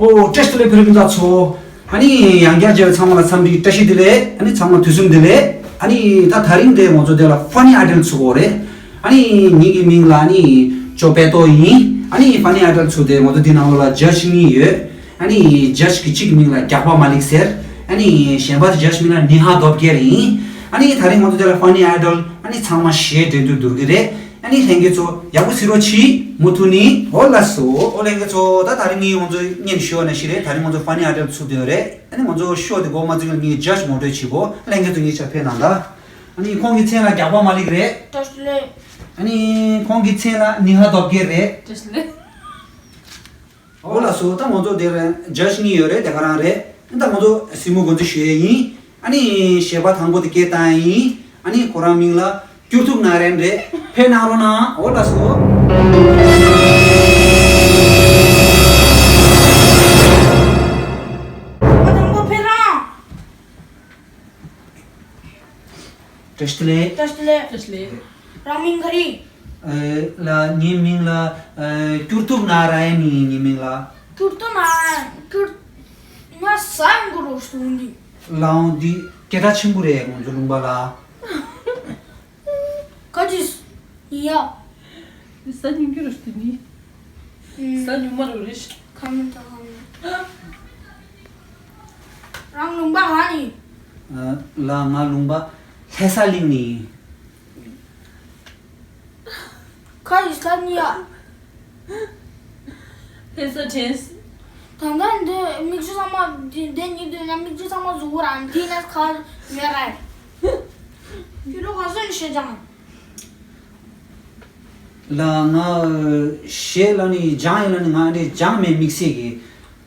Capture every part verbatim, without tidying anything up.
ཨོ། བཀྲ་ཤིས་བདེ་ལེགས། ཕེབས་རོགས་གནང་ཚོ། ཨ་ནི་ཡང་བསྐྱར་མཇལ་བའི་ཚང་མ་ལ་འཚམས་འདྲི་བཀྲ་ཤིས་བདེ་ལེགས། ཨ་ནི་ཚང་མ་དུས་གསུམ་བདེ་ལེགས། ཨ་ནི་ད་དེ་རིང་དེ་ང་ཚོ་དེ་ལ་Funny Idol ཚུགས་ཀྱི་ཡོད་རེད། ཨ་ནི་ངེད་ཀྱི་མིང་ལ་ཨ་ནི་ཅོ་པད་ཏོ་ཡིན། ཨ་ནི་Funny Idol ཚུགས་དེ་ང་ཚོ་འདི་ནང་ལོགས་ལ་ཇཇ་གཉིས་ཡོད། ཨ་ནི་ཇཇ་གི་གཅིག་གི་མིང་ལ་རྒྱགས་པ་མ་ལིག་ཟེར། ཨ་ནི་གཞན་པ་དེ་ཇཇ་མིང་ལ་ནི་ཧ་རྡོ་བརྒྱད་ཡིན། ཨ་ནི་དེ་རིང་ང་ཚོ་དེ་ལ་Funny Idol ཨ་ནི་ཚང་མ་གཞས་འགྲན་བསྡུར་བསྡུར་གི་རེད། ཨ་ནི་ལྷན་རྒྱས་ཚོ་ཡག་པོ་གཟིགས་རོགས་གྱིས། མུ་མཐུད་ནས། ཨོ་ལགས་སོ། ཨོ་ལྷན་རྒྱས་ཚོ། ད་དེ་རིང་ངས་ང་ཚོ་སྔོན་ཞུས་པ་ནང་བཞིན་རེད། དེ་རིང་ང་ཚོ་Funny Idol ཚུགས་བསྡད་ཡོད་རེད། ཨ་ནི་ང་ཚོ་ཤོ་དེ་འགོ་མ་བཙུགས་ཀྱི་ངས་ཇཇ་ངོ་སྤྲོད་བྱེད་དགོས། ལྷན་རྒྱས་ཚོ་ངའི་ཕྱིར་ཕེབས་གནང་དང་། ཨ་ནི་ཁོང་གི་མཚན་ལ་རྒྱགས་པ་མ་ལིག་རེད། བཀྲ་ཤིས་བདེ་ལེགས། ཨ་ནི་ཁོང་གི་མཚན་ལ་ནི་ཧ་རྡོ་བརྒྱད་རེད། བཀྲ་ཤིས་བདེ་ལེགས། ཨོ་ལགས་སོ། ད་ང་ཚོ་དེར་ཇཇ་གཉིས་ཡོད་རེད། དེ་ག་རང་རེད། ད་ང་ཚོ་གཟིགས་མོ་འགོ་འཛུགས་ཞུ་ཡས་ཡིན། ཨ་ནི་གཞས་པ་དང་པོ་དེ་སྐད་བཏང་ཡས་ཡིན། ཨ་ནི་ཁོ་རང་མིང་ལ་སྐྱུར་ཐུག་ན་རན་རེད། ཕེབས་གནང་རོགས་གནང་། ཨོ་ལགས་སོ། ཨ་དང་པོ་ཕེབས་རང་། བཀྲ་ཤིས་བདེ་ལེགས། བཀྲ་ཤིས་བདེ་ལེགས། བཀྲ་ཤིས་བདེ་ལེགས། རང་མིང་ག་རེ། ཨ་ལགས། ངའི་མིང་ལ་ཨ་སྐྱུར་ཐུག་ན་རན་ཡིན། ངའི་མིང་ལ། སྐྱུར་ཐུག་ན་རན། སྐྱུར། ང་ཟ་ཡོང་གི་རོ་སྟོང་འདི། ལགས་འོང་། འདི་སྐད་གྲགས་ཆེན་པོ་རེད། ང་ཚོ་ལུང་པ་ལ། ག་ཅི་ཡ། ཟ་ཉུང་གི་རེད་དེ་ནི། ཟ་ཉུང་མ་རེད་རེད། ཁ་མི་ཐོག་ཁ་མི། རང་ལུང་པ་ག་ནས་ཡིན། ལགས། ང་ལུང་པ་ལྷ་ས་གླིང་ནས་ཡིན། ཁ་ཡི་ས་ནི་ཡ། ལྷ་ས་དྲན། ད་ལྟ་འདི་མིག་ཆུ་ཚང་མ་འདི་འདི་ཉིད་དུ་ན་མིག་ཆུ་ཚང་མ་གཟུགས་པོ་རང་འདི་ན་ཁ་མེད་ར། ཁྱོད་རང་ག་ཚོད་ནས་ཤེས་ཀྱང་། ལགས། ང་གཞས་ལ་ནི་སྦྱང་ཡིན་ལ་ནི་ང་འདི་སྦྱང་མེད། དམིགས་བསལ་གྱི།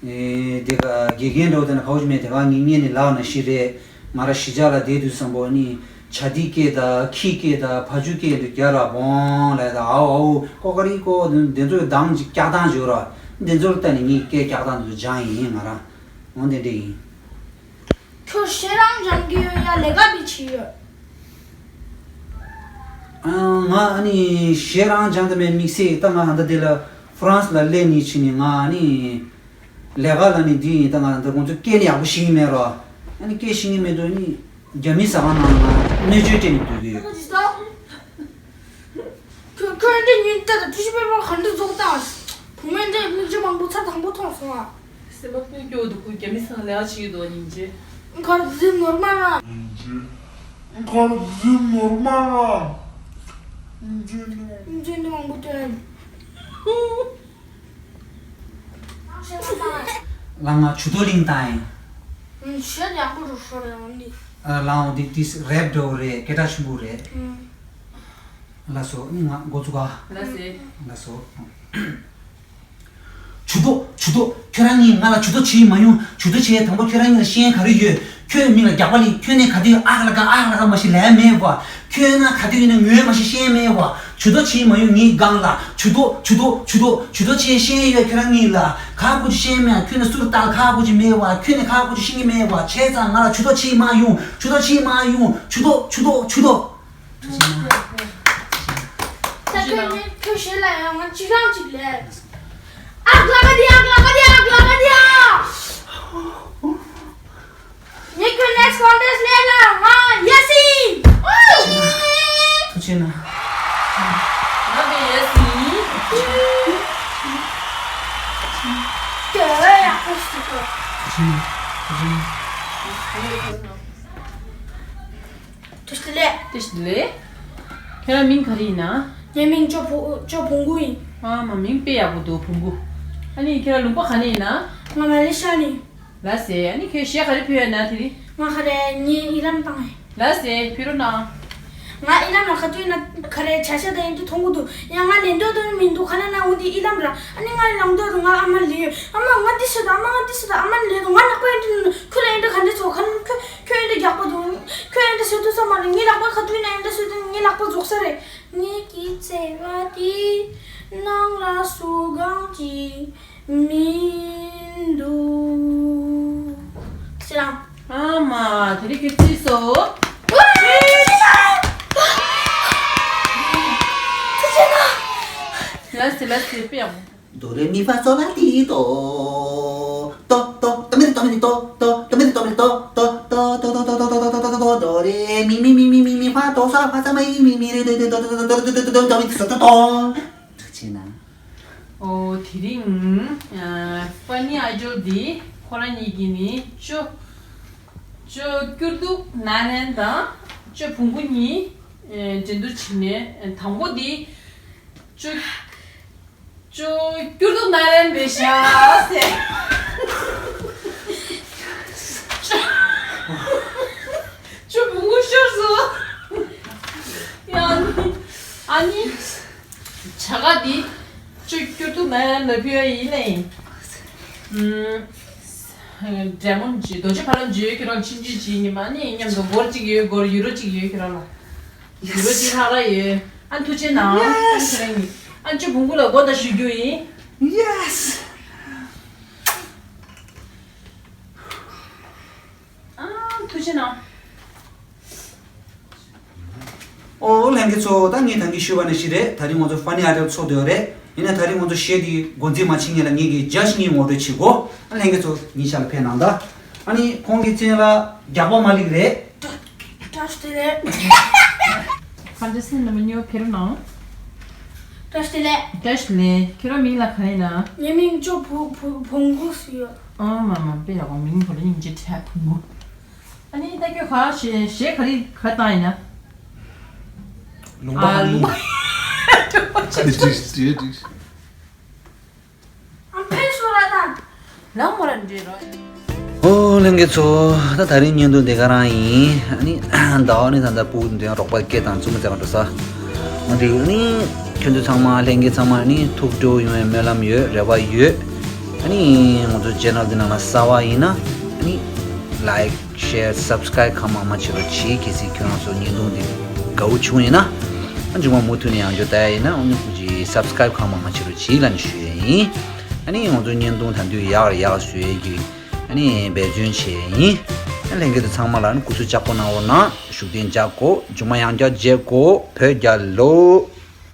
ཨེ། དེ་ག་དགེ་རྒན་འདྲ་བོ་དེ་ན་གའུ་ཅི་མེད། དེ་ག་ངེད་གཉིས་ནི་ལག་ན་ཤི་རེད། ང་ར་གཞིས་ཆགས་ལ་བསྡད་དུས་བསམ་པོ་ནི་བྱ་དེ་སྐད་དང་ཁྱི་སྐད་དང་ཕ་ཆུ་སྐད་དུ་རྒྱ་ར་བོང་ལས་དང་ཨའོ་ཨའོ་ཀོ་ཀ་རི་ཀོ་དེ་ཚོའི་གདངས་ཀྱི་སྐྱག་གདངས་བརྗོད་ར། དེ་ཚོར་བལྟས་ནས་ངས་སྐད་སྐྱག་གདངས་དེ་ཚོ་སྦྱང་ཡིན། ང་ར་འོང་དེ་འདྲ་ཡིན། ཁྱོད་གཞས་རང་སྦྱང་གི་ཡོད་ཡ། ལས་ཀ་དེ་བྱེད་ཡོད། ཨ། ང་ཨ་ནི་གཞས་རང་སྦྱང་དུ་མེད། དམིགས་བསལ་ད་ང་ཧ་ད་དེ་ལ་ཧྥ་རན་སི་ལ་སླེབས་ནས་ཕྱིན་ནས་ང་ཨ་ནི་ལས་ཀ་ལ་ནི་འདི་ཡིན། ད་ང་ད་ཁོང་ཚོ་སྐད་ནི་ཡག་པོ་ཤེས་ཀྱི་མེད་རོ། ཨ་ནི་སྐད་ཤེས་ཀྱི་མེད་དུས་ནི་རྒྱ་མི་ཟ་ཁང་ནང་ལ་ང་སྨན་བཅོས་སྤྲད་ནས་སྡོད་ཀྱི་ཡོད། ཁྱོད་ཁྱོད་འདི་ཉིན་ལྟར་དུས་ཕྱི་པའི་པར་ག་འདྲ་རྫོགས་དང་། བུ་མོ་འདི་མིག་ཆུ་མང་པོ་ཚར་དང་པོ་མཐོང་སོང་ང་། སེམས་པ་ཀུན་སྐྱོ་འདུག་ཁོ་རྒྱ་མི་ཚང་ལས་ཀ་བྱེད་ཀྱི་འདུག་སྙིང་རྗེ། གར་ཟིན་ནོར་མ་ར། གར་ཟིན་ནོར་མ་ར། སྙིང་རྗེ་འདི་མང་པོ་སྟོན། ལགས། ང་ཇུ་ཏོ་གླིང་བཏང་ཡིན། ཞེས་ཡག་པོ་རུ་ཧྲོ་རེད་འོང་འདི། ལགས་འོང་། འདི་ཏིས་རེབ་འགྲོ་རེད། སྐད་གྲགས་ཆེན་པོ་རེད། ལགས་སོ། ཨ་ནི་ང་འགོ་ཚུགས་ག། ལགས་སེ། ལགས་སོ། ཇུ་ཏོ། ཇུ་ཏོ། ཁྱོད་རང་གཉིས་ང་ལ་ཇུ་ཏོ་བྱེད་མ་ཡོང་། ཇུ་ཏོ་བྱེད་དང་པོ་ཁྱོད་རང་གཉིས་ལ་ཤེས་ཡོན་ག་རེ་ཡོད། ཁྱོད་མིང་ལ་རྒྱགས་པ་ལིག་ཁྱོད་ནས་ག་དུས་ཨག་ལ་ཀ་ཨག་ལ་ཀ་མ་ཤི་ལས་མེད་བ། ཁྱོད་ན་ག་དུས་ཡིན་ན་ངོས་མ་ཤི་ཤེས་མེད་བ། ཇུ་ཏོ་བྱེད་མ་ཡོང་ངའི་སྒང་ལ། ཇུ་ཏོ་ཇུ་ཏོ་ཇུ་ཏོ་ཇུ་ཏོ་བྱེད་ཤེས་ཡོད་ཁྱོད་རང་གཉིས་ལ། ག་གོ་ཅི་ཤེས་མེད། ཁྱོད་ན་སུར་ལྟ་ག་གོ་ཅི་མེད་བ། ཁྱོད་ནས་ག་གོ་ཅི་ཤེས་ཀྱི་མེད་བ། བྱས་ཙང་ང་ལ་ཇུ་ཏོ་བྱེད་མ་ཡོང་། ཇུ་ཏོ་བྱེད་མ་ཡོང་། ཇུ་ཏོ་ཇུ་ཏོ་ཇུ་ཏོ། ད་ཁྱོད་ངས་ཁྱོད་ཞེ་ལ་ཡང་ང་གཅིག་རང་གཅིག་ལས། ཨག་ལ་ག་དེ་ཨག་ལ་ག་དེ་ཨག་ལ་ག་དེ་ཨ། ངས་ཁྱོད་next contest ལས་ལ་ང་yes ཡིན། ཐུགས་རྗེ་གནང་། ང་གི་yes ཡིན། ཁྱོད་ཡག་པོ་ཞིག་གོ། ཐུགས་རྗེ་གནང་། བཀྲ་ཤིས་བདེ་ལེགས། བཀྲ་ཤིས་བདེ་ལེགས། ཁྱེད་རང་མིང་ག་རེ་ཡིན་ན། ངའི་མིང་ཅོ་བུ་ཅོ་བུང་གུ་ཡིན། ཨ་མ། མིང་དཔེ་ཡག་པོ་འདུག་བུང་གུ། ཨ་ནི་ཁྱེད་རང་ལུང་པ་ག་ནས་ཡིན་ན། ང་མ་ལེ་ཤ་ནས། ལགས་སེ། ཨ་ནི་ཁྱོད་གཞས་ག་རེ་ཕུལ་ཡོད་ན་དེ་རིང་། ང་ག་རེ་ངའི་ཨི་ལམ་བཏང་ཡིན། ལགས་སེ། ཕུལ་རོགས་གནང་། ང་ཨི་ལམ་ལ་ག་དུས་ན་ག་རེ་བྱ་བྱ་དང་ཡིན་དུས་མཐོང་གི་འདུག་ཡང་ང་ལེན་འདོད་དོན་མི་འདུག་ཁ་ན་ན་འོ་འདི་ཨི་ལམ་ར། ཨ་ནི་ང་ལང་འདོད་དུ་ང་ཨ་མ་ལེ་ཡོད། ཨ་མ་ང་འདི་ཤི་དང་ཨ་མ་ང་འདི་ཤི་དང་ཨ་མ་ལེ་དུ་ང་ནག་པོ་ཡིན་དུས་ཁྱོད་ལ་ཡིན་དུས་ག་འདྲ་ཚོ་ཁ་ན་ཁྱོད་ཁྱོད་ཡིན་དུས་རྒྱགས་པོ་འདུག་ཁྱོད་ཡིན་དུས་ཟེར་དུས་ས་མ་རེད། ངའི་ལག་པ་ག་དུས་ན་ཡིན་དུས་ཟེར་དུས་ངའི་ལག་པ་རྫོགས་ས་རེད། ངེད་ཀྱི་བརྩེ་བ་འདི་ནང་ལ་སུ་གང་གིས་མི་འདུག་ཟེར་ཨ་མ། དེ་རིང་ཁྱོད་རྩིས་སོ། ལགས་སེ། ལགས་སེ། དཔེ་ཡག་པོ། དོ་རེ་མི་ཕ་སོ་ལ་ཏི་དོ། ཏོ་ཏོ་ཏོ་མི་རི་ཏོ་མི་རི་ཏོ་ཏོ་ཏོ་མི་རི་ཏོ་མི་རི་ཏོ་ཏོ་ཏོ་ཏོ་ཏོ་ཏོ་ཏོ་ཏོ་ཏོ་ཏོ་ཏོ་ཏོ་ཏོ་ཏོ་རེ་མི་མི་མི་མི་མི་མི་ཕ་ཏོ་ས་ཕ་ས་མ་ཡི་མི་མི་རེ་ཏོ་ཏོ་ཏོ་ཏོ་ཏོ་ཏོ་ཏོ་ཏོ་ཏོ་ཏོ་ཏོ། ཐུགས་རྗེ་གནང་། ཨོ་དེ་རིང་ཨ་ཕ་ནི་ཨ་ཇོ་འདི་ཁོ་རང་གཉིས་ཀྱིས་ནི་ཅོ་ཅོ་སྐྱུར་དུག་ནཱ་རན་དང་ཅོ་བོང་གུ་གཉིས་ཨ་འགྲན་བསྡུར་བྱེད་ནས་དང་པོ་འདི་ཅོ། ཅོ་སྐྱུར་དུག་ནཱ་རན་མེ་ཤ་ཟེར། ཅོ་ཅོ་བོང་གུ་ཤོར་སོང་། ཡ་ཨ་ནི་ཨ་ནི་བྱ་དགའ་འདི་ཅོ་སྐྱུར་དུག་ནཱ་རན་ལ་ཕུལ་ཡ་ཡིན་ལེ། ཨུམ། འབྲས་མོ་ཇི་རྡོ་རྗེ་ཕ་ལམ་ཇི་ཡོད་ཁྱེད་རང་ཕྱིན་ཅི་ཇི་ཉི་མ་ནི་མཉམ་དུ་སྒོར་གཅིག་ཡོད་སྒོར་ཡུ་རོ་གཅིག་ཡོད་ཁྱེད་རང་ལ། ཡུ་རོ་གཅིག་ལྷག་ལྷག་ཡོད། ཨ་ཐུགས་རྗེ་གནང་། ཨ་ཁྱེད་རང་གཉིས་ཨ་ཅོ་བོང་གུ་ལ་སྒོ་ད་ཞུ་རྒྱུ་ཡིན། Yes. ཨ་ཐུགས་རྗེ་གནང་། ཨོ་ལྷན་རྒྱས་ཚོ། ད་ངས་ད་གིན་ཞུས་པ་ནང་བཞིན་རེད། ད་རིང་ང་ཚོ་ཕ་ནི་ཨ་ཇོ་ཚོགས་བསྡད་ཡོད་རེད། ཡིན་ན་ད་རིང་ང་ཚོ་གཞས་འདི་འགོ་འཛིན་མ་བྱེད་སྔོན་ལ་ངེད་ཀྱི་ཇཇ་གཉིས་ངོ་སྤྲོད་བྱེད་དགོས། ཨ་ལྷན་རྒྱས་ཚོ་ཉིན་ཤར་ལ་ཕེབས་གནང་ད། ཨ་ནི་ཁོང་གི་མཚན་ལ་རྒྱགས་པ་མ་ལིག་རེད། བཀྲ་ཤིས་བདེ་ལེགས། ཁ་འདྲ་སེམས་ནང་མི་ཉོ་ཁེ་རོ་ནང་། བཀྲ་ཤིས་བདེ་ལེགས། བཀྲ་ཤིས་བདེ་ལེགས། ཁྱེད་རང་མིང་ལ་ག་རེ་ཡིན་ན། ངའི་མིང་ཅོ་བུ་བུ་བོང་གུ་ཟེར་ཡོད། ཨ་མ་མ་དཔེ་ཡག་པོ་མིང་བོ་ལ་སྙིང་རྗེ་བྲལ་བོང་གུ། ཨ་ནི་ད་ཁྱོད་ག་ཞེ་ཞེ་ག་རེ་ག་བཏང་ཡིན་ན། ལུང་པ་ཨ་ཧ་ལུང་། ལུང་། ཨ་ཕེ་སོ་ར་དང་། ལང་མོ་ར་འདྲེ་རོ། ཨོ་ལྷན་རྒྱས་ཚོ། ད་ད་རིང་བརྙན་ཐུང་འདི་ག་རང་ཡིན། ཨ་ནི་ཟླ་བ་ནི་ད་ལྟ་སྤུ་གུ་འདི་རོགས་པ་སྐད་དང་བཙུན་མོ་བཙལ་ག་འགྲོ་ས། ཨ་འདི་ཨ་ནི་ཁྱོད་ཚོ་ཚང་མ་ལྷན་རྒྱས་ཚང་མ་ཨ་ནི་ཐུགས་སྤྲོ་ཡོང་བའི་སྨོན་ལམ་ཡོད། རེ་བ་ཡོད། ཨ་ནི་ང་ཚོ་ཆེ་ནལ་འདི་ནང་ལ་གསར་པ་ཡིན་ན་ཨ་ནི་ལའིཀ། ཤེར། སབ་སི་ཀ་རེབ་གང་མང་མང་བྱེད་རོགས་གྱིས། གལ་སྲིད་ཁྱོད་རང་ཚོ་བརྙན་ཐུང་འདི་དགའ་བོ་བྱུང་ཡིན་ན། ཨ་མཇུག་མ་མུ་མཐུད་ནས་ཡང་བསྐྱར་ལྟ་ཡ་ཡིན་ན་ཨ་ནི་ཁོང་གི་སབ་སི་ཀ་རེབ་གང་མང་མང་བྱེད་རོགས་གྱིས་ལབ་ནས་ཞུ་ཡ་ཡིན། ཨ་ནི་ང་ཚོ་བརྙན་ཐུང་ད་དུང་ཡག་ལ་ཡག་བཟོ་ཡ་གི་ཨ་ནི་འབད་བརྩོན་བྱེད་ཡ་ཡིན། ཨ་ལྷན་རྒྱས་ཚོ་ཚང་མ་ལ་ཨ་ནི་སྐུ་གཟུགས་ལྕགས་པོ་གནང་རོགས་གནང་། བཞུགས་གདན་འཇགས་དགོས། མཇུག་མ་ཡང་བསྐྱར་མཇལ་དགོས། བོད་རྒྱལ་ལོ།